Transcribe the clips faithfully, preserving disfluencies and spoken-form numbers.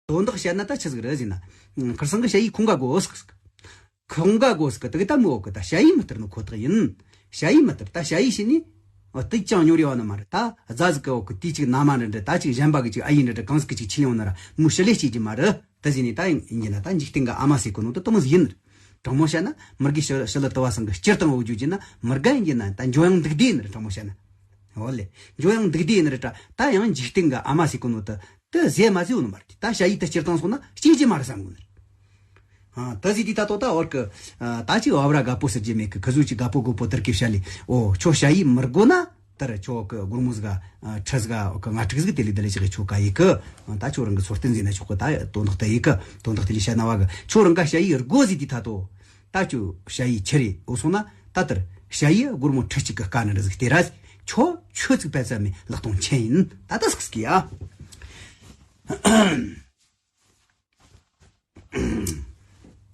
དོན་དག་བཤད་ན་ད་ཆི་ཟིག་རེད་ཟེར་ན། ཁིར་སང་གི་ཞ་ཡི་ཁོང་ག་གོ་ཟིག་ཟིག་ཁོང་ག་གོ་ཟིག་གི་དག་ད་མི་འོག་གི་ད་ཞ་ཡི་མི་སྟེར་ནོ་ཁོ་ཐག་ཡིན། ཞ་ཡི་མི་སྟེར་ད་ཞ་ཡི་ཤི་ནི། ཨོ་དེ་ཅང་ཉོ་རེ་བ་ནི་མ་རེད། ད་རྫ་ཟིག་གི་འོག་གི་དེ་ཅིག་ན་མ་རེད་འདྲ། ད་ཅིག་གཞན་པ་གི་ཅིག་ཨ་ཡིན་འདྲ་འདྲ་གང་ཟིག་གི་ཅིག་ཁྱི་ལེན་འོང་ན་ར་མོ་ཞི་ལས་སྐྱེ་རྒྱུ་མ་རེད། ད་ཟེར་ནི་ད་ཡིན་གྱི་ན་ད་འཇིག་རྟེན་གི་ཨ་མ་ཟེར་གོ་ནོ་ད་དུ་མོ་ཟིག་ཡིན། དྲང་མོ་བཤད་ན་མི་དགེ་ཞི་ཞི་ལི་དུ་བ་སང་གི་སྤྱིར་བཏང་འོ་རྒྱུ་གྱི་ན་མི་དགའ་ཡིན་གྱི་ན་ད་འཇོ་ཡང་འདུག་བདེ་ནི་རེད། དྲང་མོ་བཤད་ན། འོ་ལེ། འཇོ་ཡང་འདུག་བདེ་ནི་རེད་ད། ད་ཡང་འཇིག་རྟེན་གི་ཨ་མ་ཟེར་གོ་ནོ་ད་དུ་ཟས་མ་ཟེར་འོ་ནི་མ་རེད། ད་ཞ་ཡི་ད་སྤྱིར་བཏང་སོང་ན་སྐྱེ་རྒྱུ་མ་རེད་བསམ་གོ་ནི་རེད། ཨ། ད་ཟིག་དེ་ད་ལྟོ་ད་འོར་གི། ཨ། ད་ཅིག་བ་བྲ་དགའ་པོ་ཟེར་རྒྱུ་མེད་གི། ཁི་ཟུ་ཅིག་དགའ་པོ་དགོད་པོ་དར་གི་བཤད་ལེ། ཨོ་ཁྱོད་ཞ་ཡི་མི་དགོ་ན། དར་ཁྱོད་གི་སྒོར་མོ་ཟིག་ག་ཁྲི་ཟིག་ག་ང་དྲུག་ཟིག་དེ་ལས་དེ་ལས་ཅིག་ཁྱོད་ག་ཡི་གི། ད་ཁྱོད་རང་གི་ཚོར་སྟེན་ཟིན་ན་ཆོག་གི། ད་དོན་དག་དེ་ཡི་གི། དོན་དག་དེ་ལས་བཤད་ན་བ་གི། ཁྱོད་རང་ག་ཞ་ཡི་དགོ་ཟིག་དེ་ད་ལྟོ། ད་ཁྱོད་ཞ་ཡི་ཁྱི་རེད། འོ་སོང་ན་ད་དར་ཞ་ཡི་སྒོར་མོ་ཁྲི་གཅིག་གི་དཀའ་ནི་ར་ཟིག་དེ་ར། ཁྱོད་ཁྱོད་ཚིག་པད་ཙམ་མེད་ལག་སྟོང་ཆེན་ཡིན། ད་ད་ཟིག་ཟིག་ཡ།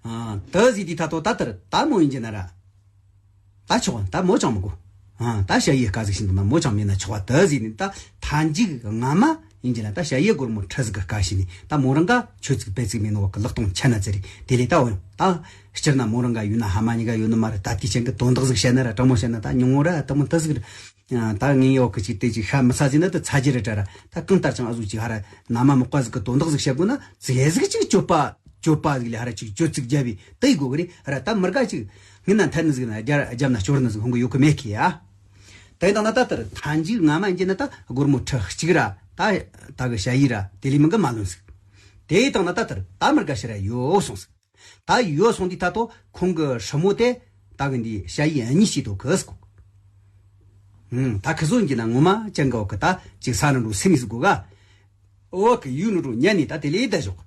ཨ། ད་ཟིག་དེ་ད་ལྟོ་ད་ལྟར་ད་མོ་ཡིན་གྱི་ན་ར། ད་ཆོག་ད་མོ་ཅང་མི་དགོ་ཨ། ད་ཞ་ཡི་དཀའ་ཟིག་ཤིན་ཏུ་ན་མོ་ཅང་མེད་ན་ཆོག་པ། ད་ཟིག་ནི་ད་མཐའ་མཇུག་སྔ་མ་ཡིན་གྱི་ན་ད་ཞ་ཡི་སྒོར་མོ་ཁྲི་ཟིག་གི་དཀའ་ཤི་ནི་ད་མོ་རང་ག་ཆོས་ཚིག་པད་ཚིག་མེད་ནོ་བ་གི་ལག་སྟོང་ཆ་ན་ཚེ་རེད། དེ་ལས་ད་འོ་ཡང་ད་སྤྱིར་ན་མོ་རང་ག་ཡོད་ན་ཕ་མ་གཉིས་ཀ་ཡོད་ནི་མ་རེད། ད་དེ་ཅན་གི་དོན་དག་ཟིག་བཤད་ན་ར་དྲང་མོ་བཤད་ན་ད་ཉུང་ངོ་ར་ད་མོ་ད་ཟིག་རེད། ད་ངས་ཡོག་གི་ཅིག་དེ་ཅིག་ཤ་མི་ཚ་ཟིན་ན་ད་ཚ་རྒྱུ་རེད་དྲ་ར། ད་གང་ལྟར་ཀྱང་ཨ་ཟུག་ཅིག་ཧ་ར་ན་མ་མོག་པ་ཟིག་གི་དོན་དག་ཟིག་བཤད་དགོས་ན་ཙི་གེ་ཟིག་ཅིག་སྤྱོད་པ་སྤྱོད་པ་ཟིག་ལས་ཧ་ར་ཅིག་སྤྱོད་ཚིག་རྒྱབ་བི་དེ་ཡི་དགོས་གི་རེད་ར། ད་མི་དགའ་ཅིག་ངན་ན་འཐད་ནི་ཟིག་ན་རྒྱ་རྒྱབ་ན་སྐྱོར་ནི་ཟིག་ཧོང་གི་ཡོད་གི་མེད་གི་ཡ། དེ་དང་ན་ད་ལྟར་མཐའ་མཇུག་སྔ་མ་ཡིན་གྱི་ན་ད་སྒོར་མོ་ཁྲི་གཅིག་ར་ད་ད་གི་ཞ་ཡི་ར་དེ་ལས་མི་འགི་མ་ལོན་ཟིག་དེ་དང་ན་ད་ལྟར་ད་མི་དགའ་ཤི་ར་ཡོད་སོང་ཟིག་ད་ཡོད་སོང་དུས་ད་ལྟོ་ཁོང་གི་ཧྲི་མོ་དེ་ད་གི་འདི་ཞ་ཡི་གཉིས་ཤིག་ཏུ་གི་སྐོ། ཧུམ། ད་ཁི་ཟོ་འགྱི་ན་ངོ་མ་ཅང་གི་འོག་གི་ད་ཅིག་ས་ནི་འགྲོ་སེམས་སུ་གོ་ག་འོག་གི་ཡུལ་ནི་འགྲོ་ཉན་ནི་ད་དེ་ལས་ད་ཞོག་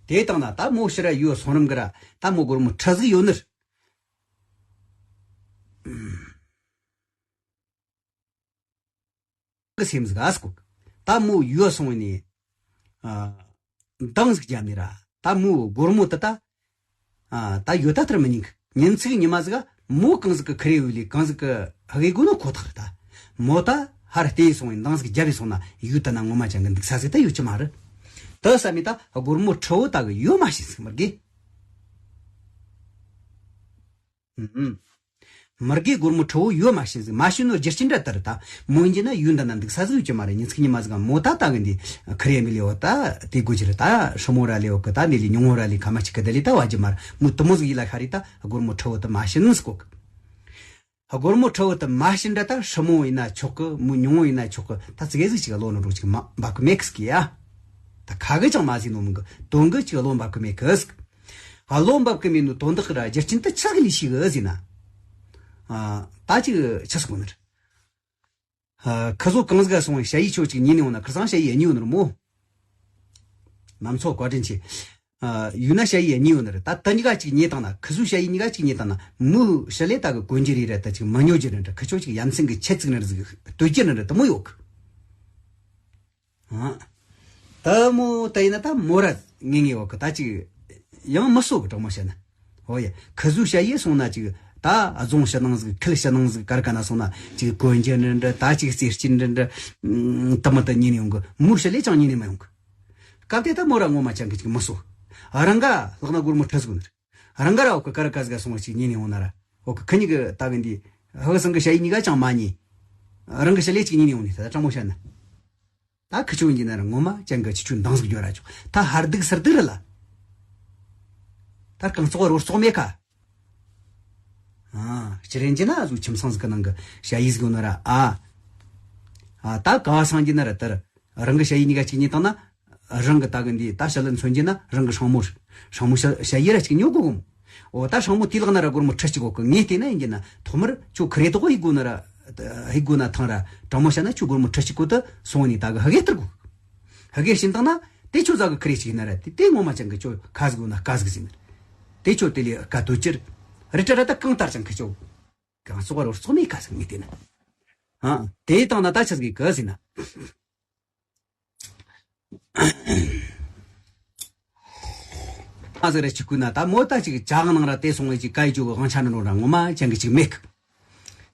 དེ་དང་ན་ད་མོ་ཤི་ར་ཡོད་སོང་རིམ་གི་ར་ད་མོ་སྒོར་མོ་ཁྲི་ཟིག་ཡོད་ནི་རེད། གི་སེམས་ཟིག་ཨ་སྐོ། ད་མོ་ཡོད་སོང་ནི། ཨ། འདང་ཟིག་རྒྱབ་ནི་ར། ད་མོ་སྒོར་མོ་དེ་ད། ཨ། ད་ཡོད་ད་ཐར་མི་ཉན་གི། ཉིན་ཚིག་ཉི་མ་ཟིག་མོ་གང་ཟིག་གི་ཁ་རེ་འོས་ལི་གང་ཟིག་གི་ཧ་གི་དགོས་ནོ་ཁོ་ཐག་རེད་ད། མོ་ད་ཧར་བལྟས་སོང་ནི་འདང་ཟིག་རྒྱབ་བི་སོང་ན་ཡུལ་ད་ན་ངོ་མ་ཅང་གི་འདུག་ས་ཟིག་ད་ཡོད་ཀྱི་མ་རེད། ད་བསམ་མི་ད་སྒོར་མོ་ཁྲི་བོ་ད་གི་ཡོད་མ་ཤེས་ཟིག་མི་དགེ། ཨུམ། མི་དགེ་སྒོར་མོ་ཁྲི་བོ་ཡོད་མ་ཤེས་ཟིག་མ་ཤེས་ནོ་རྒྱུ་རྐྱེན་འདྲ་ལྟར་ད་མོ་ཡིན་གྱི་ན་ཡུལ་འདི་ན་འདུག་ས་ཟིག་ཡོད་ཀྱི་མ་རེད། ཉིན་ཚིག་ཉི་མ་ཟིག་ག་མོ་ད་ད་གི་འདི་ཁ་རེ་མི་ལེ་བ་ད་དེ་དགོས་ཀྱི་རེད། ད་ཧྲི་མོ་ར་ལེ་བ་གི་ད་འདི་ལི་ཉུང་ངོ་ར་ལི་ཁ་མ་ཅིག་གི་འདི་ལི་ད་བ་ཀྱི་མ་རེད། མོ་དུ་མོ་ཟིག་ཡིད་ལ་ཤ་རི་ད་སྒོར་མོ་ཁྲི་བོ་ད་མ་ཤེས་ནི་ཟིག་གོ་གི། སྒོར་མོ་ཁྲི་བོ་ད་མ་ཤེས་འདྲ་ད་ཧྲི་མོ་ཡིན་ན་ཆོག་གི། མོ་ཉུང་ངོ་ཡིན་ན་ཆོག་གི། ད་ཙི་གེ་ཟིག་ཅིག་ལོ་ནོ་འགྲོ་ཅིག་མ་འབབ་གི་མེད་གི་ཡ། ད་ཁ་གི་ཅང་མ་ཟིན་ནོ་མི་གི་དོན་གི་ཅིག་ལོ་འབབ་གི་མེད་གི་ཟིག་ཨ། བློ་འབབ་ཀི་མེད་ནོ་དོན་དག་ར་རྒྱུ་རྐྱེན་དེ་ཆག་ལས་ཤིག་གི་ཟིན་ན། ཨ། ད་ཅིག་ཆི་སོང་ནི་རེད། ཨ། ཁི་ཟོ་གང་ཟིག་ག་སོང་བའི་ཞ་ཡི་ཆོ་ཅིག་ཉན་ནི་ཡོང་ན་ཁིར་སང་ཞ་ཡི་ཡ་ཉི་ཡོད་ནི་རེད་མོ། ནམ་ཚོ་བཀའ་དྲིན་ཆེ། ཨ། ཡུལ་ན་ཞ་ཡི་ཡ་ཉི་ཡོད་ནི་རེད། ད་ད་གཉིས་ཀ་ཅིག་ཉན་བཏང་ན། ཁི་ཟོ་ཞ་ཡི་གཉིས་ཀ་ཅིག་ཉན་བཏང་ན་མོ་ཞི་ལེ་ད་གི་གོན་རྒྱུ་རེད་ར། ད་ཅིག་མ་ཉོ་རྒྱུ་རེད་འདྲ། ཁི་ཆོ་ཅིག་ཡ་མཚན་གི་ཆེ་ཚིག་ནི་རེད་ཟིག་ལྟོས་རྒྱུ་ནི་རེད་དུ་མོ་ཡོད་གི། ཨ། ད་མོ་ད་ཡིན་ན་ད་མོ་ར་ངེས་ངེས་བ་གི་ད་ཅིག་ཡང་མི་གསོ་གི་དྲང་མོ་བཤད་ན། ཨོ་ཡ། ཁི་ཟོ་ཞ་ཡི་སོང་ན་ཅིག་ད་རྫོང་ཕྱི་ནང་ཟིག་ཁུལ་ཕྱི་ནང་ཟིག་གར་ག་ན་སོང་ན་ཅིག་གོན་རྒྱུ་འདྲ་འདྲ། ད་ཅིག་རྩེ་སྐྱིད་འདྲ་འདྲ། ཨུམ། ད་མ་ད་ཉན་ཡོང་གི། མོ་ཞི་ལེ་ཅང་ཉན་ནི་མ་ཡོང་གི། སྐབས་དེ་ད་མོ་ར་ངོ་མ་ཅང་གི་ཅིག་མི་གསོ། རང་ག་ལག་ན་སྒོར་མོ་ཁྲི་ཟིག་ནི་རེད། རང་ག་ར་ཨོ་གི་གར་ག་ཟིག་སོང་བ་ཅིག་ཉན་ཡོང་ན་ར། ཨོ་གི་ཁི་གཉིས་གི་ད་གི་འདི་ཧ་གི་སང་གི་ཞ་ཡི་གཉིས་ཀ་ཅང་མ་ཉན། རང་གི་ཞི་ལེ་ཅིག་ཉན་ཡོང་ནི་ད་ད་དྲང་མོ་བཤད་ན། ད་ཁི་ཆོ་ཡིན་གྱི་ན་ར་ངོ་མ་ཅང་གི་ཁྱི་ཆོ་འདང་ཟིག་རྒྱོ་ར་ཆོག་ད་ཧར་སྡུག་སར་སྡུག་རེད་ལ། ད་རྐང་བཙོག་རོ་བཙོག་མེད་ཁ། ཨ། སྤྱིར་ཡིན་གྱི་ན་ཨ་ཟུག་ཁྱིམ་ཚང་ཟིག་གི་ནང་གི་ཞ་ཡི་ཟིག་ཡོད་ན་ར། ཨ། ཨ། ད་ག་བ་སང་གྱི་ན་ར་དར། རང་གི་ཞ་ཡི་གཉིས་ཀ་གཅིག་ཉིད་བཏང་ན། རང་གི་ད་གི་འདི་ད་ཞི་ལི་མཚོན་གྱི་ན་རང་གི་སྲང་མོ་རེད། སྲང་མོ་ཞ་ཞ་ཡི་ར་གཅིག་ཉོ་དགོས་གོ་མོ། འོ་ད་སྲང་མོ་དེའི་ལག་ན་ར་སྒོར་མོ་ཁྲི་གཅིག་གོ་གི། ངས་བལྟས་ན་ཡིན་གྱི་ན་ཐོག་མར་ཁྱོད་ཁི་རེ་དོག་ཡིག་དགོས་ན་ར། ཡིག་དགོས་ན་ཐང་ར། དྲང་མོ་བཤད་ན་ཁྱོད་སྒོར་མོ་ཁྲི་གཅིག་གོ་ད་སོང་ནས་ད་གི་ཧ་གེ་སྟེར་གོ། ཧ་གེ་བྱིན་བཏང་ན་དེ་ཁྱོད་ཟ་གི་ཁི་རེ་གཅིག་ཡིན་ན་ར། དེ་དེ་ངོ་མ་ཅང་གི་ཁྱོད་ཁ་ཟིག་ཡོད་ན་དཀའ་ཟིག་ཟིན་ནི་རེད། དེ་ཁྱོད་དེ་ལས་དཀའ་དོད་ཅི་རེད། རི་ཏྲ་ར་ད་གང་ལྟར་ཅང་གི་ཁྱོད་གང་བཙོག་རོ་བཙོག་མེད་ཁ་ཟིག་ངས་བལྟས་ན། ཨ། དེ་བཏང་ན་ད་ཆ་ཟིག་གི་ཟིན་ན། ཨ་ཟེར་རེ་ཅིག་བསྐུལ་ན་ད་མོ་ད་ཅིག་ཇག་ནང་ར་དེ་སོང་བའི་ཅིག་བཀའ་ཡི་ཇོ་གི་དབང་ཆ་ནི་ནོ་ར་ངོ་མ་ཅང་གི་ཅིག་མེད་གི།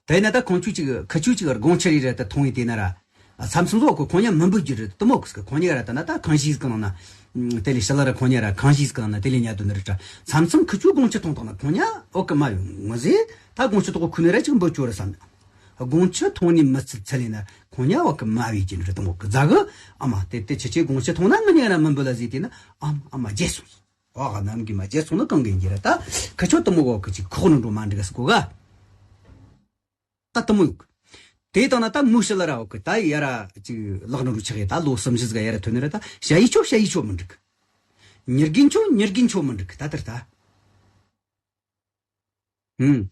དེ་ན་ད་ཁོང་ཆུ་ཅིག་ཁི་ཆུ་ཅིག་དགོང་ཆ་རི་ར་ད་མཐོང་ཡི་དེ་ན་ར། མཚམས་མཚམས་སོགས་ཁོ་ཁོང་ཉ་མི་འབུད་རྒྱུ་རེད་དུ་མོ་ཁོ་ཁོང་ཉ་ར་ད་ན་ད་གང་ཞིག་གང་ན་དེ་ལས་ཤ་ལ་ར་ཁོང་ཉ་ར་གང་ཞིག་གང་ན་དེ་ལས་ཉ་དུ་ནི་རེད་ད། མཚམས་མཚམས་ཁུ་ཆུ་དགོང་ཆུ་ཐོང་ཐོང་ན་ཁོང་ཉ་ཨོ་ཀི་མ་ཡོང་ངོ་ཟེ། ད་དགོང་ཆུ་ཐོག་ཁུ་ནི་ར་ཅིག་འབུད་ཆོ་ར་བསམ། དགོང་ཆུ་ཐོང་ནི་མི་ཚུད་ཚད་ལས་ན་ཁོང་ཉ་ཨོ་ཀི་མ་བའི་ཀྱི་རེད་དུ་མོ་ཁོ་རྫ་གི་ཨ་མ་དེ་དེ་ཆེ་ཆེ་དགོང་ཆུ་ཐོང་ན་ང་ཉ་ར་མི་འབུད་ལ་ཟེ་དེ་ན་ཨ་མ་ཨ་མ་རྗེས་སོང་། ཨོ་ག་ནམ་གི་མ་རྗེས་སོང་ན་གང་གི་ཡིན་གྱི་ར་ད་ཁུ་ཆུ་དུ་མོ་ཨོ་ཀི་ཅིག་ཁོག་ནང་འགྲོ་མ་འགྲིག་ག་སི་གོ་ག་ད་དུ་མོ་ཡོད། དེ་དང་ན་ད་མུ་ཤི་ལ་ར་འོ་ཀི་ད་ཡ་ར་ཅིག་ལག་ན་རུ་ཆག་ཡ་ད་ལོ་གསུམ་བཞི་ཟིག་ཡ་ར་ཐོན་ནི་ར་ད་ཞ་ཡི་ཆོ་ཞ་ཡི་ཆོ་མི་འགྲིག་ཉེར་གིན་ཆོ་ཉེར་གིན་ཆོ་མི་འགྲིག་ད་དར་ད། ཧུམ།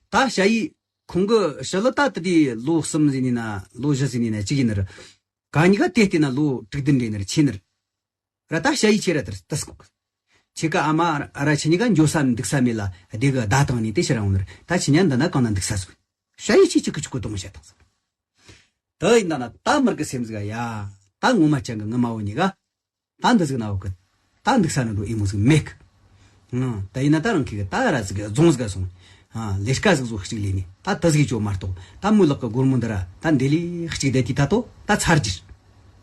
ད་ཞ་ཡི་ཁོང་གི་ཤི་ལ་ད་དི་དི་ལོ་གསུམ་ཟིན་ནི་ན་ལོ་བཞི་ཟིན་ནི་ན་ཅིག་ཡིན་ནི་ར། ག་ཉི་ག་དེ་བལྟས་ན་ལོ་དྲུག་བདུན་འདྲེ་ནི་ར་ཆེ་ནི་ར། ར་ད་ཞ་ཡི་ཆེ་ར་དར་ད་སྐོག་ཁྱེད་ཀ་ཨ་མ་ཨ་ར་ཁྱེད་གཉིས་ཀ་འགྱོ་ས་འདུག་ས་མེད་ལ་སྡེ་གི་བརྡ་བཏང་ནས་དེ་ཕྱིར་འོང་ནར་ད་ཁྱེད་གཉིས་འདི་ན་གང་ན་འདུག་ས་སོང་། ཞ་ཡི་ཆེ་ཆེ་ཁུ་ཆུ་ཁུ་དུ་མི་བྱ་དང་ས། དེ་ཡིན་ད་ན་ད་མར་གི་སེམས་ཟིག་ཡ། ད་ངོ་མ་ཅན་གི་ངི་མ་བོ་གཉིས་ཀ་ད་འདི་ཟིག་ན་འོ་གི་ད་འདུག་ས་ན་འགྲོ་ཨི་མོ་ཟིག་མེད་གི་ད་ཡིན་ན་ད་རང་གི་གི་ད་ར་ཟིག་གི་རྫོང་ཟིག་ག་སོང་། ལས་ཀ་ཟིག་བཟོ་གཅིག་ལས་ནས་ད་ད་ཟིག་ཅོ་མ་གཏོགས་ད་མོ་ལག་གི་སྒོར་མོ་འདི་ར་ད་འདི་ལས་གཅིག་བསྡད་དུས་ད་ཏོ་ད་ཚར་གྱིར།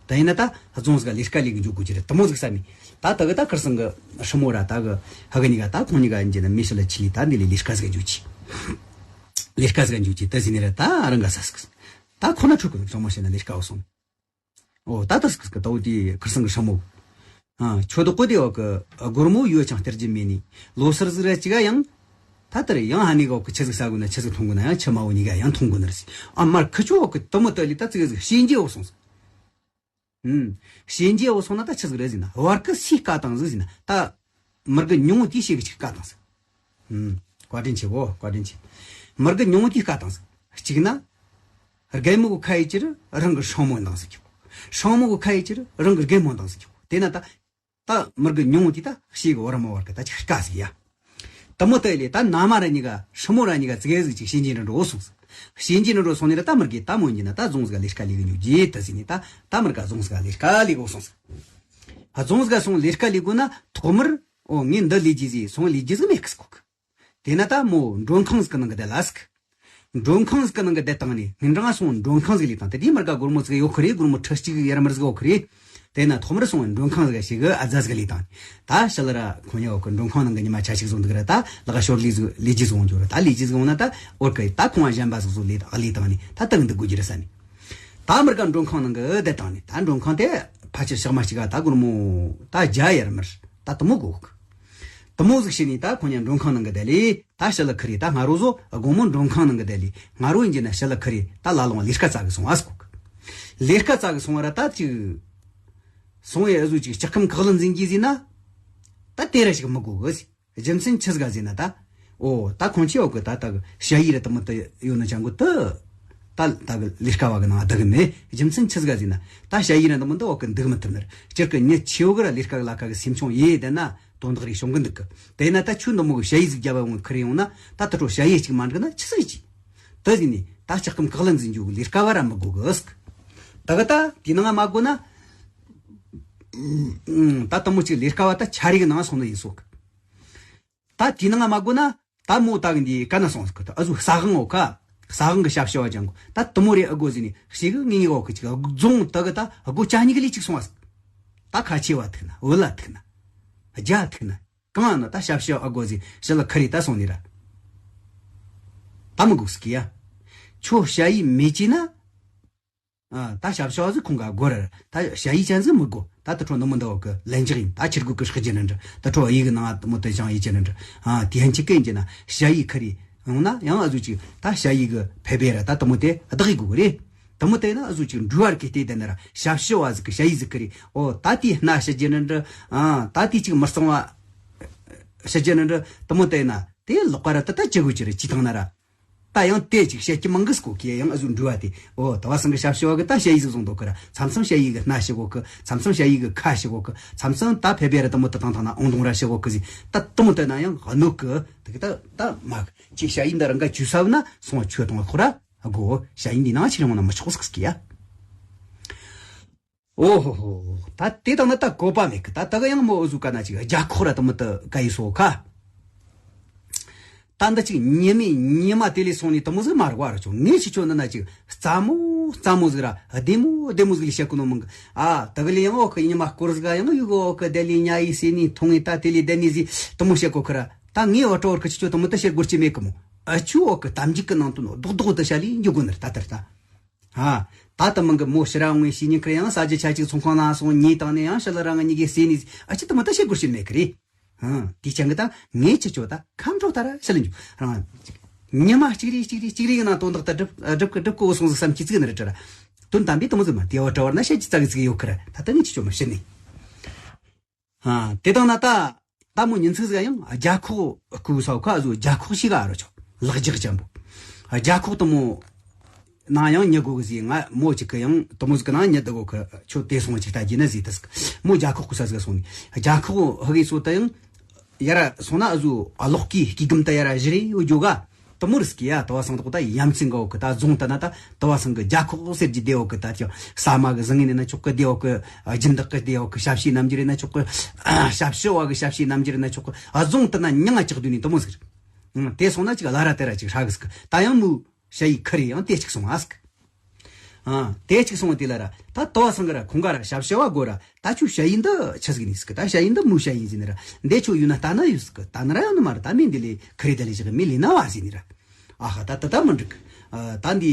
ད་ཡིན་ན་ད་རྫོང་ཟིག་ལས་ཀ་ལས་གི་འཇུག་དགོས་ཀྱི་རེད་དུ་མོ་ཟིག་བསམ་ནས། ད་ད་གི་ད་ཁིར་སང་གི་ཧྲི་མོ་ར་ད་གི་ཧ་གི་གཉིས་ཀ་ད་ཁོང་གཉིས་ཀ་ཡིན་གྱི་ན་མི་ཤི་ལ་ཆི་ལི་ད་འདི་ལས་ལས་ཀ་ཟིག་འཇུག་ཅི། ལས་ཀ་ཟིག་འཇུག་ཅི་ད་ཟིན་ནི་ར་ད་རང་ག་ས་ཟིག་ད་ཁོ་ན་ཁྲུ་གི་ཧྲི་མོ་ཤི་ན་ལས་ཀ་བ་སོང་། ཨོ་ད་ད་ཟིག་གི་ད་འོ་དེ་ཁིར་སང་གི་ཧྲི་མོ། ཨ་ཆོ་ད་གོ་དེ་བ་གི་སྒོར་མོ་ཡོད་ཅང་སྟེར་རྒྱུ་མེད་ནི་ལོ་སར་ཟིག་ར་ཅི་ག་ཡང་། ད་ལྟར་ཡང་ཧ་ནི་ག་བ་གི་ཆི་ཟིག་ཟ་དགོས་ན་ཆི་ཟིག་འཐུང་དགོས་ན་ཡང་ཆི་མ་བོ་གཉིས་ཀ་ཡང་འཐུང་དགོས་ནི་རེད་ཟིག་ཨ་མར་ཁི་ཆོ་བ་གི་དུ་མོ་ད་ལི་ད་ཙི་ག་ཟིག་ཤེས་འཇེ་བ་སོང་ཟིག་ཨུམ། ཤེས་འཇེ་བ་སོང་ན་ད་ཆི་ཟིག་རེད་ཟིན་ན་བར་གི་སུའི་བཀའ་བཏང་ཟིག་ཟིན་ན་ད། མི་རྒི་ཉུང་ངུ་དེའི་ཤེས་གི་ཅིག་བཀའ་བཏང་ཟིག་ཨུམ། བཀའ་དྲིན་ཆེ་བོ་བཀའ་དྲིན་ཆེ། མི་རྒི་ཉུང་ངུ་དེའི་བཀའ་བཏང་ཟིག་གཅིག་ན། རྒན་མོ་གི་ཁ་ཡི་ཅིར་རང་གི་སྲུང་མོ་འདང་ཟིག་རྒྱོ། སྲུང་མོ་གི་ཁ་ཡི་ཅིར་རང་གི་རྒན་མོ་འདང་ཟིག་རྒྱོ། དེ་ན་ད། ད་མི་རྒི་ཉུང་ངུ་དེ་ད་ཤེས་གི་བར་མོ་བར་གི་ད་ཅིག་བཀའ་ཟིག་ཡ། དུ་མོ་ད་ལི་ད་ན་མ་ར་གཉིས་ཀ་ཧྲི་མོ་ར་གཉིས་ཀ་ཙི་གེ་ཟིག་ཅིག་ཤེས་འཇེ་འདྲ་འགྲོ་སོང་ཟིག་ཤེས་འཇེ་འདྲ་འགྲོ་སོང་ནི་ར་ད་མི་རྒི་ད་མོ་ཡིན་ན་ད་རྫོང་ཟིག་ལས་ཀ་ལས་གི་ཉུག་རྗེས་ད་ཟིན་ནི་ད་ད་མི་རྒ་རྫོང་ཟིག་ལས་ཀ་ལས་གི་སོང་ཟིག་རྫོང་ཟིག་སོང་ལས་ཀ་ལས་གོ་ན་ཐོག་མར་ཨོ་ངས་འདི་ལས་རྒྱུ་ཟིག་སོང་ལས་རྒྱུ་ཟིག་མེད་གི་སྐོག་དེ་ན་ད་མོ་མགྲོན་ཁང་ཟིག་གི་ནང་གི་བསྡད་ལ་ཟིག་མགྲོན་ཁང་ཟིག་གི་ནང་གི་བསྡད་བཏང་ནས་ངན་རང་སོང་མགྲོན་ཁང་ཟིག་ལས་བཏང་དེ་དེའི་མི་རྒ་སྒོར་མོ་ཟིག་ཡོད་ཁི་རེད། སྒོར་མོ་ཁྲི་གཅིག་ཡར་མར་ཟིག་ཡོད་ཁི་རེད། དེ་ན་ཐོག་མར་སོང་མགྲོན་ཁང་ཟིག་ཞིག་གི་ཨ་ཛ་ཟིག་ལས་བཏང་ད་ཤི་ལ་ར་ཁོ་ཉ་འོ་གི་མགྲོན་ཁང་ནང་གི་ཉི་མ་ཆ་ཞིག་བཟུང་འདུག་ར་ད་ལག་ཤོར་ལས་ཟིག་ལས་རྒྱུ་ཟིག་འོང་འགྱོ་ར་ད་ལས་རྒྱུ་ཟིག་འོང་ན་ད་འོར་གི་ད་ཁོང་གཞན་པ་ཟིག་བཟོ་ལས་ཨ་ལས་བཏང་ནས་ད་དང་འདུག་དགོས་རྒྱུ་རེད་ས་ནས། ད་མི་རྒ་མགྲོན་ཁང་ནང་གི་བསྡད་བཏང་ནས་ད་མགྲོན་ཁང་དེ་ཕལ་ཆེར་ཞག་མ་གཅིག་ག་ད་སྒོར་མོ་ད་བརྒྱ་ཡར་མར་ད་དུ་མོ་གོ་གི་དུ་མོ་ཟིག་བྱས་ནས་ད་ཁོ་ཉ་མགྲོན་ཁང་ནང་གི་བསྡད་ལས། ད་ཤི་ལ་ཁི་རེ་ད་ང་རོ་བཟོ་དགོང་མོ་མགྲོན་ཁང་ནང་གི་བསྡད་ལས་ང་རོ་ཡིན་གྱི་ན་ཤི་ལ་ཁི་རེ་ད་ལ་ལོང་ལས་ཀ་བཙལ་གི་སོང་ཨ་སྐོག་ལས་ཀ་བཙལ་གི་སོང་བ་ར་ད་ཅིག་སོང་ཡ་ཨ་ཟུ་ཅིག་ལྕགས་ཁམ་གག་ལ་འཛིན་གྱི་ཟིན་ན། ད་དེ་ར་ཞིག་མི་དགོས་གི་ཟིན། རྒྱུ་མཚན་ཆི་ཟིག་ག་ཟིན་ན་ད། ཨོ་ད་ཁོང་ཆེ་འོ་གི་ད་ད་གི་ཞ་ཡི་ར་དུ་མོ་ད་ཡོད་ན་ཅང་གི་ད། ད་ད་གི་ལས་ཀ་བ་གི་ནང་ད་གི་མེད། རྒྱུ་མཚན་ཆི་ཟིག་ག་ཟིན་ན་ད་ཞ་ཡི་ར་དུ་མོ་ད་འོ་གི་འདུག་མི་ཐུབ་ནར་སྤྱིར་གི་ཉི་ཆེ་འོ་གི་ར་ལས་ཀ་གི་ལ་ཀ་གི་སེམས་ཆུང་ཡེ་ད་ན། དོན་དག་རེ་བྱུང་གི་འདུག་གི་དེ་ན་ད་ཁྱོད་འདི་མོ་གི་ཞ་ཡི་ཟིག་རྒྱབ་པ་འོང་ཁུར་ཡོང་ན་ད་ད་ཁྲོ་ཞ་ཡི་གཅིག་མ་འགྲིག་ན་ཆི་ཟིག་ཅི། ད་ཟིན་ནི་ད་ལྕགས་ཁམ་གག་ལ་འཛིན་རྒྱུ་གི་ལས་ཀ་བ་ར་མི་དགོས་གི་ཟིག་ད་གི་ད་དེ་ནང་མ་དགོས་ན། ད་དུ་མོ་གཅིག་ལས་ཀ་བ་ད་ཆ་རིག་ནང་སོང་ན་ཡིན་སོག་ད་དེ་ནང་མ་དགོས་ན་ད་མོ་ད་གི་འདི་ག་ན་སོང་ཟིག་ད་ཨ་ཟུ་ས་གང་འོ་ཁ་ས་གང་གི་ཞབས་ཞུ་བ་ཅང་གོ་ད་དུ་མོ་རེ་ཨ་དགོས་ཟིན་ནི་ཞེ་གི་ངེས་ངེས་འོ་ཁ་ཅིག་རྫོང་ད་གི་ད་ཨ་དགོས་ཅ་ཉིག་གི་ལས་གཅིག་སོང་བ་ཟིག་ད་ཁ་ཆེ་བ་ཐུག་ན་འོ་ལ་ཐུག་ན་རྒྱ་ཐུག་ན། གང་ན་ད་ཞབས་ཞུ་ཨ་དགོ་ཟིག་ཞི་ལ་ཁ་རི་ད་སོང་ནི་ར། ད་མི་དགོས་སི་ཀི་ཡ། ཁྱོད་ཞ་ཡི་མེ་ཅི་ན། ཨ་ད་ཞབས་ཞུ་ཨ་ཟིག་ཁོང་ག་དགོ་ར། ད་ཞ་ཡི་ཅན་ཟིག་མི་དགོ། ད་ད་ཁྲོ་ནུ་མི་འདའ་བ་གི་ལན་ཅིག་ཡིན། ད་ཁྱེར་དགོས་གི་ཧྲག་ཅི་ནི་འདྲ། ད་ཁྲོ་ཨ་ཡི་གི་ནང་ཨ་མོ་ད་ཅང་ཡི་ཅི་ནི་འདྲ། ཨ་དེ་ཧན་ཅི་ཀི་ཡིན་ཅི་ན་ཞ་ཡི་ཁ་རི་ཡོང་ན་ཡང་ཨ་ཟུག་ཅིག་ད་ཞ་ཡི་གི་ཕེ་བེ་ར་ད་ད་མོ་དེ་བདག་ཡི་དགོ་གི་རེད། དུ་མོ་དེ་ན་ཨ་ཟུག་ཅིག་འགྲུལ་བར་གི་ལྟས་དེ་ན་ར་ཞབས་ཞུ་བ་ཟིག་གི་ཞ་ཡི་ཟིག་གི་རེད། ཨོ་ད་དེ་སྣ་ཞི་རྒྱུ་ནི་འདྲ། ཨ་ད་དེ་ཅིག་མི་གཙང་བ་ཞི་རྒྱུ་ནི་འདྲ། དུ་མོ་དེ་ན་དེ་ལོག་པ་ར་ད་ད་ཅི་དགོས་ཅི་རེད་ཅི་ཐང་ན་ར། ད་ཡང་དེ་ཅིག་བཤད་ཀྱི་མང་གི་སྐོ་ཁྱེད་ཡང་ཨ་ཟུག་འགྲུལ་བ་དེ། ཨོ་ད་བ་སང་གི་ཞབས་ཞུ་བ་གི་ད་ཞ་ཡི་ཟིག་བཟུང་འདུག་གི་ར། མཚམས་མཚམས་ཞ་ཡི་གི་སྣ་ཞི་གོ་གི། མཚམས་མཚམས་ཞ་ཡི་གི་ཁ་ཞི་གོ་གི། མཚམས་མཚམས་ད་ཕེ་བེ་ར་དུ་མོ་དེ་དང་ཐང་ན་ཨོང་དུང་ར་ཞི་གོ་གི་ཟིག་ད་དུ་མོ་དེ་ན་ཡང་གནོད་གི་དེ་གི་ད་ད་མ་གི་ཅིག་ཞ་ཡི་འདི་རང་ག་ཇུས་ས་བ་ན་སོང་བ་ཆོས་དང་ཁོ་ར། ཨ་གོ་ཞ་ཡི་འདི་ནང་ཕྱིར་འོང་ན་མི་ཆོག་ཟིག་གི་ཡ། ཨོ་ཧོ་ཧོ། ད་དེ་དང་ན་ད་གོ་པ་མེད་གི། ད་ད་ག་ཡང་མོ་ཨུ་ཟུ་ག་ན་ཅིག་རྒྱ་ཁོག་ར་ད་མི་ད་ག་ཡི་སོ་ཁ། ད་འདི་ཅིག་ཉི་མའི་ཉི་མ་དེ་ལས་སོང་ནས་དུ་མོ་ཟིག་མ་རེད་བ་ར་ཆོག་ངས་ཁྱེད་ཆོ་འདི་ན་ཅིག་རྩ་མོ་རྩ་མོ་ཟིག་ར་བདེ་མོ་བདེ་མོ་ཟིག་ལས་བཤད་གོ་ནོ་མིན་གི། ཨ་དེ་གི་ལས་ཡང་འོག་གི་ཉི་མ་སྐོར་ཟིག་ཡང་ཡུ་གི་འོག་གི་བསྡད་ལས་ཉ་ཡི་སེ་ནི་ཐུང་ངི་ད་དེ་ལས་བསྡད་ནི་ཟིག་དུ་མོ་བཤད་གོ་ཁི་ར། ད་ངས་བ་ཀྲོ་བར་གི་ཁྱེད་ཆོ་དུ་མོ་ད་བཤད་དགོས་ཀྱི་མེད་གི་མོ། ཨ་ཆུ་འོག་གི་གཏམ་རྒྱུད་གི་ནང་དུ་ནོ་རྡོག་རྡོག་ད་བཤད་ལས་འཇུག་གོ་ནི་ར་ད་དེར་ད། ཨ། ད་ལྟ་མིན་གི་མོ་ཕྱི་ར་ངོས་ཤེས་ཉིན་ཁར་ཡང་ས་རྒྱུ་ཆ་གཅིག་ཚོང་ཁང་ནང་སོང་ཉིས་བཏང་ནས་ཡང་ཕྱི་ལ་རང་ངི་གཉིས་ཀའི་སེ་ནི་ཨ་ཅི་དུ་མོ་ད་བཤད་དགོས་ཤེས་མེད་གི་རེད། ཧང་དེའི་ཆང་གི་ད་ངས་ཁྱེད་ཆོ་ད་ཁམ་འགྲོ་ད་ར་ཤི་ལ་འཇུག་རང་། ཉི་མ་གཅིག་རེ་གཅིག་རེ་གཅིག་རེ་གི་ནང་དོན་དག་ད་སྒྲུབ་སྒྲུབ་གི་སྒྲུབ་གི་འོ་སོང་ཟིག་བསམ་གྱི་ཙིག་ནི་རེད་དྲ་ར། དོན་དམ་པའི་དུ་མོ་ཟིག་མ་དེ་བ་དྲ་བར་ན་བཤད་ཀྱི་ཙག་གི་ཙིག་ཡོད་ཁི་ར་ད་ལྟ་ངས་ཁྱེད་ཆོ་མ་ཤི་ནི། ཨ། དེ་དང་ན་ད། ད་མོ་ཉིན་ཚིག་ཟིག་ཡང་རྒྱ་ཁོག་སྐུ་ས་ཁ་ཟུ་རྒྱ་ཁོག་ཞིག་ག་རོ་ཆོག་ལག་རྒྱག་ཅན་པོ། རྒྱ་ཁོག་དུ་མོ། ན་ཡང་ཉི་གོ་གི་ཟིག་ང་མོ་ཅིག་གི་ཡང་དུ་མོ་ཟིག་གི་ན་ཉི་དུ་གོ་གི་ཆོ་དེ་སོང་ཅིག་ལྟ་རྒྱུ་ན་ཟིག་ཏི་སི་མོ་རྒྱ་ཁོག་སྐུ་ས་ཟིག་སོང་ནི་རྒྱ་ཁོག་ཧ་གི་སོ་ད་ཡང་། ཡ་ར་སོང་ན་ཨ་ཟུ་ཨ་ལོག་གི་སྐྱིད་གམ་ད་ཡ་ར་བཞི་རེ་ཡོད་རྒྱུ་ག་དུ་མོ་རི་སྐྱེ་ཡ་དུ་བ་སང་དོག་ད་ཡམ་ཚིག་འགའ་བོ་གི་ད་རྫོང་ད་ན་ད་དུ་བ་སང་གི་རྒྱ་ཁོག་ཟེར་གྱི་བདེ་བོ་གི་ད་ཀྱང་ས་མ་གི་ཟང་ངེ་ནས་ན་ཆོག་གི་བདེ་བོ་གི་སྦྱིན་བདག་གི་བདེ་བོ་གི་ཞབས་ཕྱི་རྣམ་འགྱུར་ན་ཆོག་གི་ཞབས་ཕྱི་བ་གི་ཞབས་ཕྱི་རྣམ་འགྱུར་ན་ཆོག་གི་རྫོང་ད་ན་མྱང་ང་ཅག་དུས་ནས་དུ་མོ་ཟིག་རེད། དེ་སོང་ན་ཅིག་ལ་ར་དེ་ར་ཅིག་ཧྲ་གི་སི་གི་ད་ཡང་མུ་ཞ་ཡི་ཁི་རེ་ཡང་དེ་ཅིག་སོང་ཨ་སི་གི། ཨ། དེ་ཅིག་སོང་དེ་ལ་ར་ད་དུ་བ་སང་གི་ར་ཁོང་ག་ར་ཞབས་ཕྱི་བ་དགོ་ར། ད་ཆུ་ཞ་ཡི་འདི་ཆི་ཟིག་ནི་ཟིག་ད་ཞ་ཡི་འདི་མུ་ཞ་ཡི་ཟིན་ར། འདི་ཆུ་ཡུ་ན་ལྟ་ན་ཡུ་ཟིག་ད་ན་ར་ཡང་ནི་མ་ར་ད་མིན་འདི་ལས་ཁི་རེ་ད་ལས་ཞིག་མི་ལས་ན་བ་ཟིན་ར། ཨ་ཧ་ད་ད་ད་མི་འགྲིག་ཨ། ད་འདི་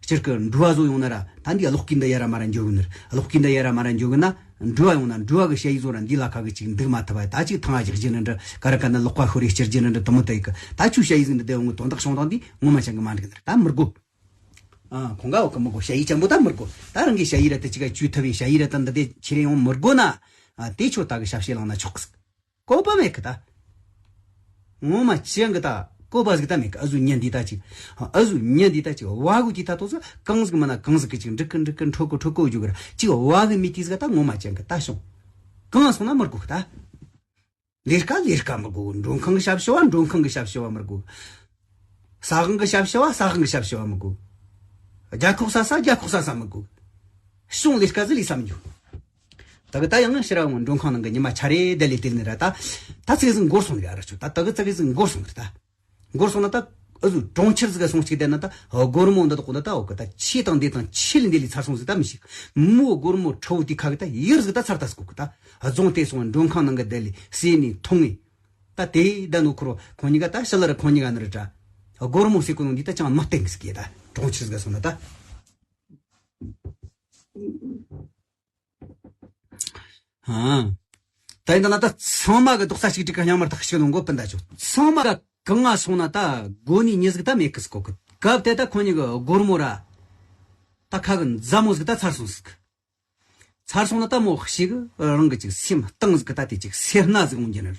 སྤྱིར་གི་འགྲུལ་བ་བཟོ་ཡོང་ན་ར་ད་འདི་ལོག་གིན་འདི་ཡ་ར་མ་ར་འཇོག་གི་ནི་ར་ལོག་གིན་འདི་ཡ་ར་མ་ར་འཇོག་གི་ན་འགྲུལ་བ་ཡོང་ན་འགྲུལ་བ་གི་ཞ་ཡི་བཟོ་ར་འདི་ལ་ཁ་གི་ཅིག་འདུག་མ་ཐུབ་བ་ད་ཅིག་ཐང་ཨ་ཅིག་ཅི་ནི་འདྲ་ག་ར་ག་ན་ལོག་པ་ཤོར་རེ་སྤྱིར་ཅི་ནི་འདྲ་དུ་མི་ད་ཡི་གི་ད་ཆུ་ཞ་ཡི་ཟིན་འདི་དེ་འོང་གི་དོན་དག་བྱུང་དང་འདི་ངོ་མ་ཅང་གི་མ་འགྲིག་གི་ནི་ར་ད་མི་དགོ་ཨ། ཁོང་ག་འོག་གི་མི་དགོ་ཞ་ཡི་ཅན་པོ་ད་མི་དགོ་ད་རང་གི་ཞ་ཡི་ར་ད་ཅི་ག་ཅུ་ཐུབ་བའི་ཞ་ཡི་ར་ད་འདི་དེ་ཁྱེར་ཡོང་མི་དགོ་ན། ཨ། དེ་ཆོ་ད་གི་ཞབས་ཕྱི་ལང་ན་ཆོག་གི་ཟིག་གོ་པ་མེད་གི་ད། ངོ་མ་ཅན་གི་ད་གོ་པ་ཟིག་ད་མེད་གི་ཨ་ཟུ་ཉན་འདི་ད་ཅིག་ཨ་ཟུ་ཉན་འདི་ད་ཅིག་བ་གུ་དེ་ད་ཏོ་ཟིག་གང་ཟིག་མ་ན་གང་ཟིག་གི་ཅིག་འགྲིག་གི་འགྲིག་གི་འཕྲོ་གི་འཕྲོ་གི་འཇུ་གི་ར་ཅིག་བ་གི་མི་དེ་ཟིག་ད་ངོ་མ་ཅན་གི་ད་ཤོང་། གང་སོང་ན་མི་དགོ་གི་ད། ལས་ཀ་ལས་ཀ་མི་དགོ། མགྲོན་ཁང་གི་ཞབས་ཞུ་བ་མགྲོན་ཁང་གི་ཞབས་ཞུ་བ་མི་དགོ། ཟ་ཁང་གི་ཞབས་ཞུ་བ་ཟ་ཁང་གི་ཞབས་ཞུ་བ་མི་དགོ། རྒྱ་ཁོག་ས་ས་རྒྱ་ཁོག་ས་ས་མི་དགོ། གཞུང་ལས་ཀ་ཟི་ལས་བསམ་རྒྱུ། ད་གི་ད་ཡང་ཕྱིར་ར་འོང་མགྲོན་ཁང་ནང་གི་ཉི་མ་ཆ་རེ་བསྡད་ལས་དེ་ནི་ར་ད། ད་ཚེ་ཟིག་འགོར་སོང་གི་ཨ་ར་ཆོ་ད་ད་གི་ཚེ་ཟིག་འགོར་སོང་གི་ད། འགོར་སོང་ན་ད། ཨུ་ཟུ་གྲོང་ཁྱེར་ཟིག་ག་སོང་གཅིག་བསྡད་ན་ད་སྒོར་མོ་འདི་དག་གོ་ད་ད་འོ་གི་ད་ཆེ་དང་འདི་དང་ཆེ་ལས་འདི་ལས་ཚར་སོང་ཟིག་ད་མི་ཤེས། མོ་སྒོར་མོ་ཁྲ་བོ་དེ་ཁ་གི་ད་ཡིར་ཟིག་ད་ཚར་ད་ཟིག་གོ་གི་ད། རྫོང་དེ་སོང་མགྲོན་ཁང་ནང་གི་བསྡད་ལས་ཟས་ནས་འཐུང་ངས། ད་དེ་ད་ནོ་ཁོ་རོ་ཁོང་གཉིས་ཀ་ད་ཤི་ལ་ར་ཁོང་གཉིས་ཀ་ནི་རི་དྲ། སྒོར་མོ་ཟེར་གོ་ནོ་འདི་ད་ཅང་མི་བསྟན་གི་ཟིག་གི་ད་གྲོང་ཁྱེར་ཟིག་ག་སོང་ན་ད། ཨ། ད་ཡིན་ད་ན་ད་ཚང་མ་གི་རྡོག་རྩ་གཅིག་སྒྲིལ་གི་སྙིང་མར་ཐག་གཅིག་ལོངས་གོ་སྤུན་ཟླ་ཆོ་ཚང་མ་གི་གང་ང་སོང་ན་ད་སྒོ་ནས་མྱི་ཟིག་ད་མེད་གི་ཟིག་གོ་གི་སྐབས་དེ་ད་ཁོ་གཉིས་གི་སྒོར་མོ་ར་ད་ཁ་གི་མཛའ་མོ་ཟིག་ད་ཚར་སོང་ཟིག་ཚར་སོང་ན་ད་མོ་ཞིག་རང་གི་ཅིག་སེམས་གཏིང་ཟིག་གི་ད་དེ་ཅིག་སེར་སྣ་ཟིག་འོང་རྒྱུ་ནི་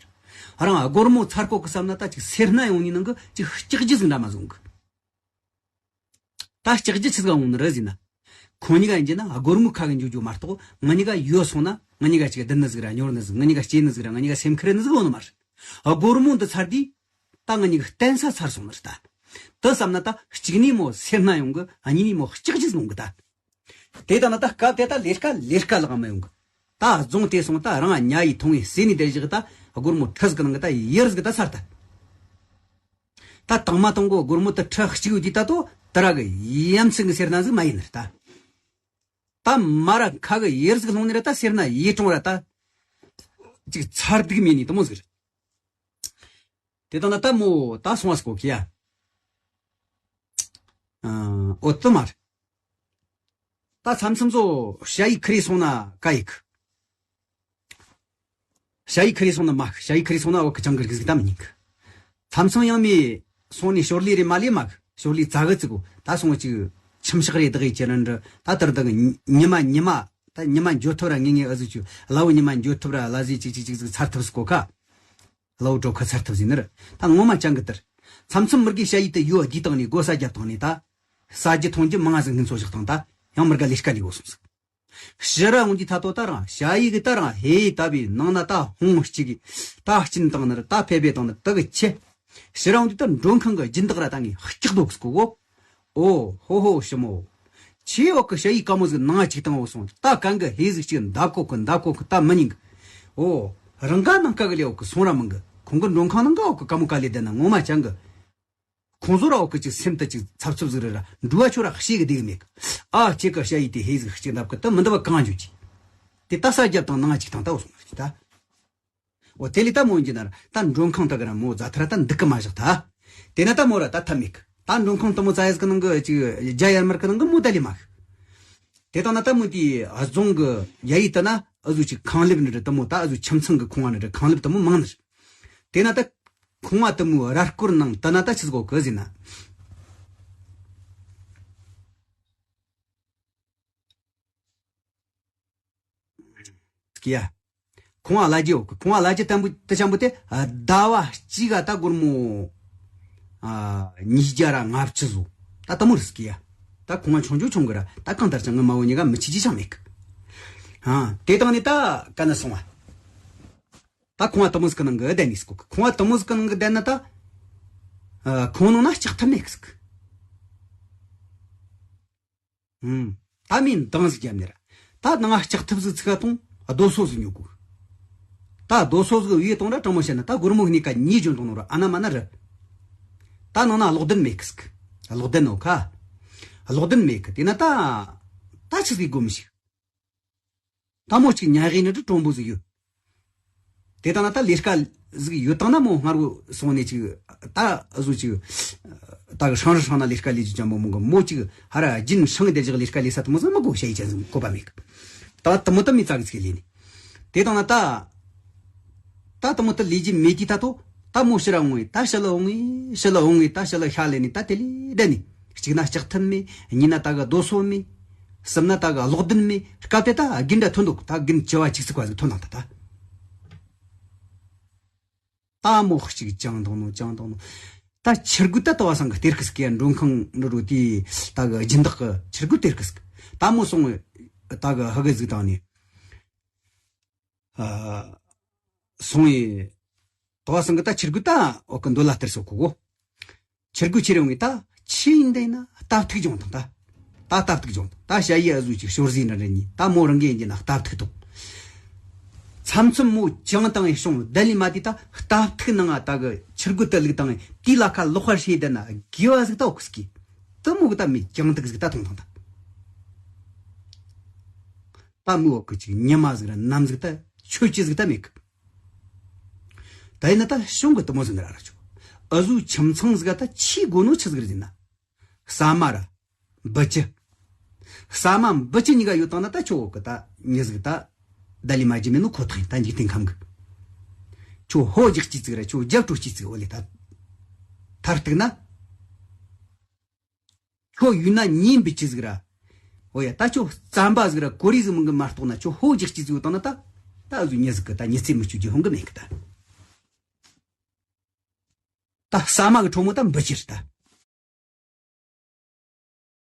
རང་སྒོར་མོ་ཚར་གོ་གི་བསམ་ན་ད་ཅིག་སེར་སྣ་ཡོང་ནི་ནང་གི་ཅིག་སྐྱག་རྒྱུ་ཟིག་འདྲ་མ་ཟིག་འོང་གི་ད་ལྕགས་ཀྱི་ཆི་ཟིག་འོང་ནི་རེད་ཟེར་ན། ཁོང་གཉིས་ཀ་ཡིན་གྱི་ན་སྒོར་མོ་ཁ་གི་འཇུག་རྒྱུ་མ་གཏོགས་ང་གཉིས་ཀ་ཡོད་སོང་ན་ང་གཉིས་ཀ་ཅིག་བདུན་ནི་ཟིག་ར་ཉོར་ནི་ཟིག་ང་གཉིས་ཀ་སྐྱེས་ནི་ཟིག་ར་ང་གཉིས་ཀ་སེམས་ཁུར་ནི་ཟིག་འོང་ནི་མ་རེད། སྒོར་མོ་འདི་ཚར་དུས་ད་ང་གཉིས་ཀ་བརྟེན་ས་ཚར་སོང་ནི་རེད་ད། དེ་བསམ་ན་ད་གཅིག་ནས་མོ་སེར་སྣ་ཡོང་གི་གཉིས་ནས་མོ་ལྕགས་ཀྱི་ཟིག་འོང་གི་ད། དེ་ལྟ་ན་ད་སྐབས་དེ་ད་ལས་ཀ་ལས་ཀ་ལག་མ་ཡོང་གི་ད་རྫོང་དེ་སོང་ད་རང་ཉ་ཡི་འཐུང་ངས་ཟས་ནས་བསྡད་བཞག་གི་ད་སྒོར་མོ་ཁྲི་ཟིག་གི་ནང་གི་ད་ཡེར་ཟིག་གི་ད་ཚར་ད། ད་དང་མ་དང་གོ་སྒོར་མོ་དེ་ཁྲི་གཅིག་ཡོད་དུས་ད་དོ་དེ་ར་གི་ཡ་མཚན་གི་སེར་སྣ་ཟིག་མ་ཡིན་ནི་རེད་ད། ད་མ་ར་ཁ་གི་ཡེར་ཟིག་ལྷུང་ནི་རེད་ད་སེར་སྣ་ཡེ་གྲོང་ར་ད། ཅིག་ཚར་སྡུག་མེད་ནི་དུ་མོ་ཟིག་རེད། དེ་དང་ན་ད་མོ་ད་སོང་བ་སྐོ་ཁི་ཡ། ཨ་འོ་དུ་མ་རེད། ད་མཚམས་མཚམས་ཚོ་ཞ་ཡི་ཁི་རེ་སོང་ན་ཀ་ཡིག་ཞ་ཡི་ཁི་རེ་སོང་ན་མ་ཞ་ཡི་ཁི་རེ་སོང་ན་བ་ཁི་ཅང་གི་རིག་ཟིག་ད་མི་ཉིག་མཚམས་མཚམས་ཡང་མི་སོང་ནས་ཞོར་ལས་རེ་མ་ལས་མ་ཞོར་ལས་ཙ་གི་ཙི་གོ་ད་སོང་ཅིག་ཁྱིམ་ཤག་རེ་བདག་ཡི་ཅི་རན་འདྲི་ད་དར་བདག་ཉི་མ་ཉི་མ་ད་ཉི་མ་འགྱོ་ཐུབ་ར་ངེ་ངེ་ཨ་ཟི་ཆུ་ལ་བུ་ཉི་མ་འགྱོ་ཐུབ་ར་ལ་ཟི་ཅིག་ཅིག་ཅིག་ཟིག་ཚར་ཐུབ་སི་གོ་ཁ་ལ་བུ་གྲོ་ཁ་ཚར་ཐུབ་ཟིན་ནི་ར་ད་ངོ་མ་ཅང་གི་དར་མཚམས་མཚམས་མི་དགེ་ཞ་ཡི་དུ་ཡོ་བསྡུས་བཏང་ནས་སྒོ་ས་རྒྱབ་བཏང་ནས་ད་ས་རྒྱུ་ཐོང་རྒྱུ་མང་ང་ཟིག་སྔུན་ཚོ་བཞག་བཏང་ད་ཡང་མི་དགའ་ལས་ཀ་ལས་བོ་སོང་ཟིག་ཕྱི་ར་འོང་དུས་ད་དོ་ད་རང་ཞ་ཡི་གི་ད་རང་ཧེ་ཡི་ད་བི་ནང་ན་ད་ཧོང་གཅིག་གི་ད་གཅིན་བཏང་ནི་ར་ད་ཕེ་བེ་བཏང་ནི་ད་གི་ཆེ། ཕྱི་ར་འོང་དུས་ད་མགྲོན་ཁང་གི་སྦྱིན་བདག་ར་ད་ངས་སྐྱག་སྡོད་གི་སྐོ་གོ་ཨོ་ཧོ་ཧོ་ཞི་མོ། ཆེ་འོག་གི་ཞ་ཡི་ཀ་མོ་ཟིག་ནང་ཅིག་བཏང་འོ་སོང་ད་གང་གི་ཧེ་ཟིག་ཅིག་མདའ་ཀོ་གི་མདའ་ཀོ་གི་ད་མི་ཉིང་གི་ཨོ། རང་ག་ནང་ཀ་གི་ལས་འོག་གི་སོང་ར་མིང་གི་ཁོང་གི་མགྲོན་ཁང་ནང་ག་འོག་གི་ཀ་མོ་ཀ་ལས་བསྡད་ན་ངོ་མ་ཅང་གི་ཁོང་ཚོ་ར་འོག་གི་ཅིག་སེམས་དུ་ཅིག་འཚབ་འཚུབ་ཟིག་རེད་ར། འགྲུལ་བ་ཆོ་ར་ཤེས་གི་བསྡད་གི་མེད་གི། ཨ་ཁྱེད་ཀ་ཤ་ཡི་དེ་ཧེ་ཟིག་ཅིག་འདབ་གི་ད་མི་འདབ་གང་འཇུག་གི། དེ་ད་ས་རྒྱབ་དང་ནང་ཅིག་དང་ད་འོ་སོང་ཅིག་ད། འོ་དེ་ལས་ད་མོ་ཡིན་གྱི་ན་ར་ད་མགྲོན་ཁང་ད་གི་ར་མོ་རྫ་ཐ་ར་ད་འདུག་གི་མ་བཞག་ད། དེ་ན་ད་མོ་ར་ད་ཐབས་མེད་གི། ད་མགྲོན་ཁང་ད་མོ་ཙ་ཡ་ཟིག་གི་ནང་གི་ཅིག་རྒྱ་ཡར་མར་གི་ནང་གི་མོ་ད་ལས་མ་གི། དེ་དང་ན་ད་མོ་དེ་རྫོང་གི་ཡ་ཡི་ད་ན་ཨ་ཟུ་ཅིག་ཁང་ལེབ་ནི་རེད་ད་མོ། ད་ཨ་ཟུ་ཁྱིམ་ཚང་གི་ཁང་བ་ནི་རེད། ཁང་ལེབ་ད་མོ་མང་ནི་རེད། དེ་ན་ད་ཁང་བ་ད་མོ་ར་སྐོར་ནང་ད་ན་ད་ཆི་ཟིག་གོ་གི་ཟེར་ན། སྐྱེ་ཡ། ཁང་བ་ལ་རྒྱ་འོ་གི། ཁང་བ་ལ་རྒྱ་དམ་པོ་དེ་ཅམ་པོ་དེ་ཟླ་བ་གཅིག་ག་ད་སྒོར་མོ་ཨ་ཉིས་བརྒྱ་ར་ལྔ་བཅུ་ཟོ། ད་ད་མོ་རེད་སྐྱེ་ཡ། ད་ཁང་བ་ཆུང་ཆུང་ཆུང་གི་ར་ད་གང་ལྟར་ཀྱང་ངི་མ་བོ་གཉིས་ཀ་མི་ཆི་ཅི་ཅང་མེད་གི། ཨ་དེ་དང་ནི་ད་ག་ན་སོང་བ། ད་ཁང་བ་ད་མོ་ཟིག་གི་ནང་གི་བསྡད་ནི་སྐོ་གི། ཁང་བ་ད་མོ་ཟིག་གི་ནང་གི་བསྡད་ན་ད་ཨ་ཁང་ནང་ན་ལྕགས་ཐབ་མེད་གི་ཟིག། ཨུམ། ད་མིན་འདང་ཟིག་རྒྱབ་ནི་ར། ད་ནང་ལྕགས་ཐབ་ཟིག་ཚིག་ག་གཏོང་རྡོ་སོལ་ཟིག་ཉོ་དགོས། ད་རྡོ་སོལ་ཟིག་བས་གཏོང་ར་དྲང་མོ་བཤད་ན་ད་སྒོར་མོ་གཉིས་ཀ་ཉིས་བྱོན་གཏོང་ནོ་ར་ཨ་ན་མ་ན་ར། ད་ནང་ན་གློག་ལྡན་མེད་གི་ཟིག། གློག་ལྡན་ནོ་ཁ། གློག་ལྡན་མེད་གི། དེ་ན་ད་ད་ཆི་ཟིག་དགོས་མི་ཤེས། ད་མོ་གཅིག་ཉལ་ཡག་ནི་དྲང་པོ་ཟིག་ཡོད། དེ་དང་ན་ད་ལས་ཀ་ཟིག་ཡོད་དང་ན་མོ་སྔར་བོ་སོང་ནས་ཅིག་ད་བཟོ་ཅིག་ད་གི་ཧྲང་རི་ཧྲང་ན་ལས་ཀ་ལས་ཅིག་ཅང་མོ་མོ་གི་མོ་ཅིག་ཧ་ར་རྒྱུན་ཧྲང་དེ་ཅིག་ལས་ཀ་ལས་ས་དུ་མོ་ཟིག་མི་དགོས་ཤ་ཡི་ཅན་ཟིག་བཀོད་པ་མེད་གི། ད་དུ་མོ་ད་མི་ཙག་ཅིག་ལས་ནི། དེ་དང་ན་ད་ད་དུ་མོ་ད་ལས་ཀྱི་མེད་ཀྱི་ད་དོ། ད་མོ་ཕྱི་ར་འོང་ངེ་ད་ཕྱི་ལ་འོང་ངེ་ཕྱི་ལ་འོང་ངེ་ད་ཕྱི་ལ་ཤ་ལས་ནི་ད་དེ་ལས་བསྡད་ནི། གཅིག་ན་ལྕགས་ཐབ་མེད། གཉིས་ན་ད་གི་རྡོ་སོལ་མེད། གསུམ་ན་ད་གི་གློག་ལྡན་མེད། སྐབས་དེ་ད་རྒན་འདྲ་ཐོན་འདུག། ད་རྒན་བཅུ་བ་གཅིག་ཚིག་པ་ཟིག་ཐོན་དང་ད་ད། ད་མོ་གཅིག་ཅང་འདང་ནོ་ཅང་འདང་ནོ། ད་ཆུ་རྒོད་ད་ཏོ་བ་སང་གི་སྟེར་གི་སྐད་མགྲོན་ཁང་འགྲོ་རུ་དེ་ད་གི་སྦྱིན་བདག་གི་ཆུ་རྒོད་སྟེར་གི་སྐད། ད་མོ་སོང་ད་གི་ཧ་གི་ཟིག་དང་ནི། ཨ། སོང་ཡི། ཏོ་བ་སང་གི་ད་ཆུ་རྒོད་ད་འོ་གི་འདོད་ལ་སྟེར་སོ་གོ་གོ། ཆུ་རྒོད་ཁྱེར་ཡོང་ངེ་ད་ཆི་ཡིན་འདྲ་ཡིན་ན་སྟབས་ཐིག་སྦྱོང་དང་ད། ད་སྟབས་ཐིག་སྦྱོང་དང་ད་ཞ་ཡི་ཨ་ཟུ་ཅིག་ཞོར་ཟིན་འདྲ་འདྲ་ཉིད་ད་མོ་རང་གི་ཡིན་གྱི་ན་སྟབས་ཐིག་དང་། མཚམས་མཚམས་མོ་ཅང་དང་ཡི་ཤོང་བདལ་ལི་མ་དེ་ད་སྟབས་ཐིག་ནང་ང་ད་གི་ཆུ་རྒོད་དུ་ལུག་དང་དེའི་ལ་ཁ་ལོག་ཁ་ཧྲེ་ད་ན་དགེ་བ་ཟིག་ད་འོག་གི་སྐྱེ། དུ་མོ་གི་ད་མི་ཅང་དིག་ཟིག་ད་མཐོང་དང་ད། ད་མོ་འོག་གི་ཅིག་ཉི་མ་ཟིག་ར་ནམ་ཟིག་ད་ཆོས་ཅི་ཟིག་ད་མེད་གི། ད་ཡིན་ན་ད་གཞུང་གི་དུ་མོ་ཟིན་ར་ར་ཆོག། ཨ་ཟུ་ཁྱིམ་ཚང་ཟིག་ག་ད་ཆི་དགོ་ནོ་ཆི་ཟིག་རེད་ཟིན་ན། ཟ་མ་ར། འབུ་ཅི། ཟ་མ་འབུ་ཅི་གཉིས་ཀ་ཡོད་དང་ན་ད་ཆོ་གི་ད་མྱི་ཟིག་ད་ད་ལི་མ་ཇི་མེད་ནོ་ཁོ་ཐག་ཡིན་ད་འཇིག་རྟེན་ཁམས་གི། ཆོ་ཧོ་རྒྱག་ཅི་ཟིག་ར་ཆོ་རྒྱབ་སྤྲོ་ཅི་ཟིག་འོ་ལེ་ད། མཐར་གཏུགས་ན། ཁྱོད་ཡུལ་ན་ཉིན་འབུ་ཅི་ཟིག་ར། འོ་ཡ་ད་ཁྱོད་རྩམ་པ་ཟིག་ར་ཀོ་རི་ཟིག་མང་གི་མ་གཏོགས་ན་ཁྱོད་ཧོ་རྒྱག་ཅི་ཟིག་ཡོད་དང་ན་ད། ད་ཨ་ཟུ་ཉི་ཟིག་གི་ད་ཉི་ཚེ་མི་སྐྱོད་རྒྱུ་ཧོང་གི་མེད་གི་ད། ད་ཟ་མ་གི་གྲོགས་མོ་ད་འབུ་ཅི་རེད་ད།